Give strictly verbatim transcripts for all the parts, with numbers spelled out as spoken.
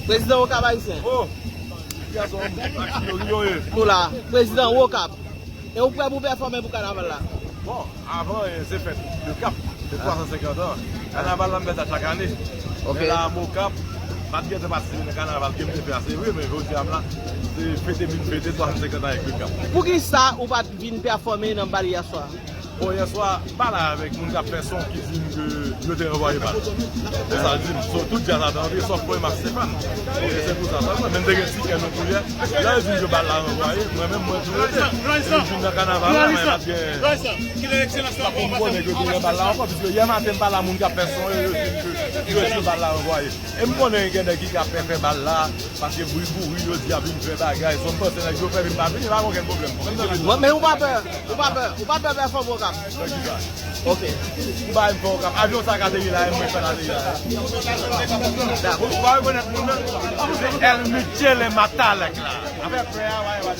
Prezidan Okap Ayisyen. Oh! Nou la, prezidan Okap. E ou prè pou pèfòme pou kanaval la? Bon, avan, eh, se fèt de Kap, de twa san senkant an. Kanaval la, m fè sa chak ane. Ok. Men la, m Okap, m pa t gentan patisipe nan kanaval ke m te fè a, se vre, men jodi a, m la, se fete, vin fete twa san senkant an avèk le Kap. Poukisa ou pa t vin pèfòme nan bal yè swa? Bon, yè swa, m pale avèk moun k ap fè son ki di m ke yo te ranvwaye bal. Se sa l di m. So, tout djaz la te antre, sòf mwen, Max Stéphane. Ok, se pou sa sèlman. Men m te gen tikè nou pou yè. Lè yo di m ke bal la ranvwaye, mwen menm, mwen tou rete. E m vin nan kanaval la, men m ap gen. M pa konn konnen ke te gen bal la ankò, piske yè maten m pale a moun k ap fè son yo, yo di m ke yo di bal la ranvwaye. E m konnen gen nèg ki ka fè, fè bal la, paske bri kouri, yo di y ap vin fè bagay. So, m panse nèg yo fè vin pa vini, pa gen okenn pwoblèm. Mwen, men ou pa pè, ou pa pè, ou pa pè pèfòm Okap? Fè kisa? Ok. M pa vin fè Okap. Avyon sa k ateri la, e mwen k fè l ateri la. Dakò. Ou pa rekonèt moun nan? Se El Michele Matalek la. Afè frè a, wa, wa.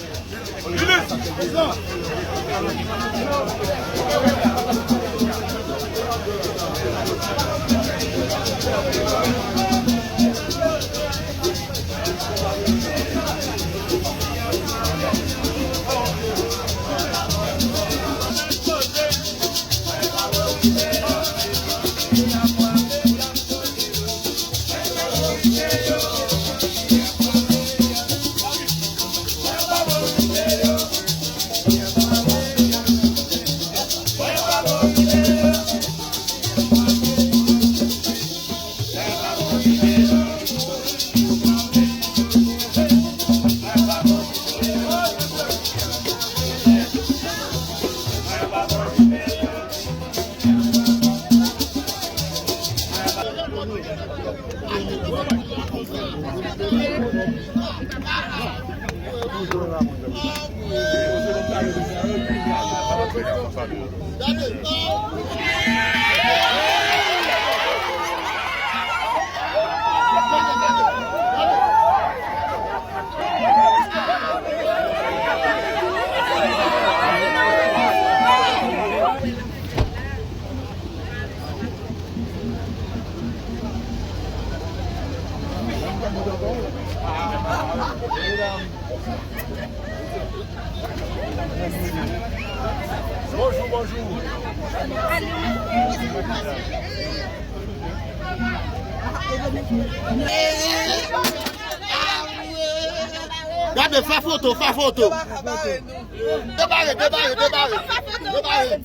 Bonjou, bonjou. Gade, fè foto, fè foto. Debare, debare, debare. Debare.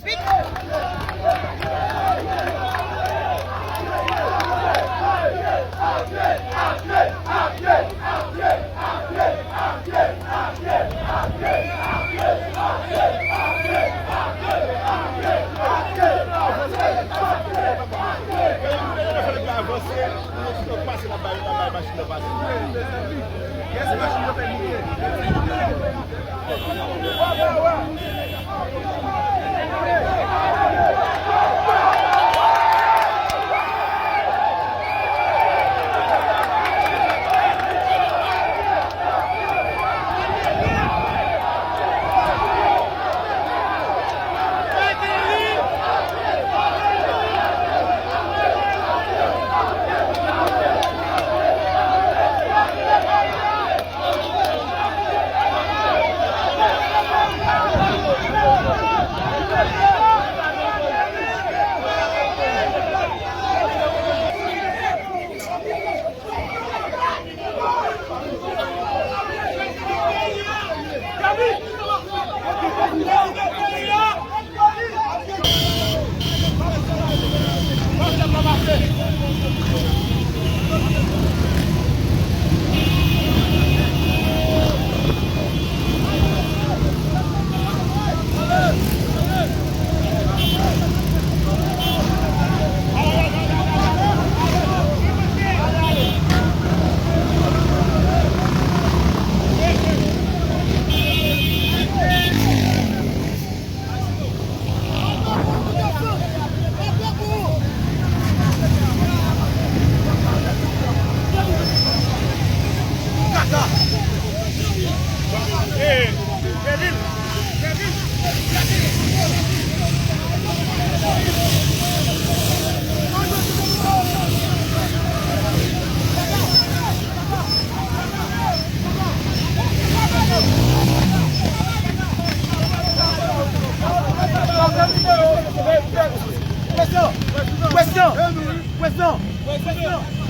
Prezidan! Prezidan! Prezidan!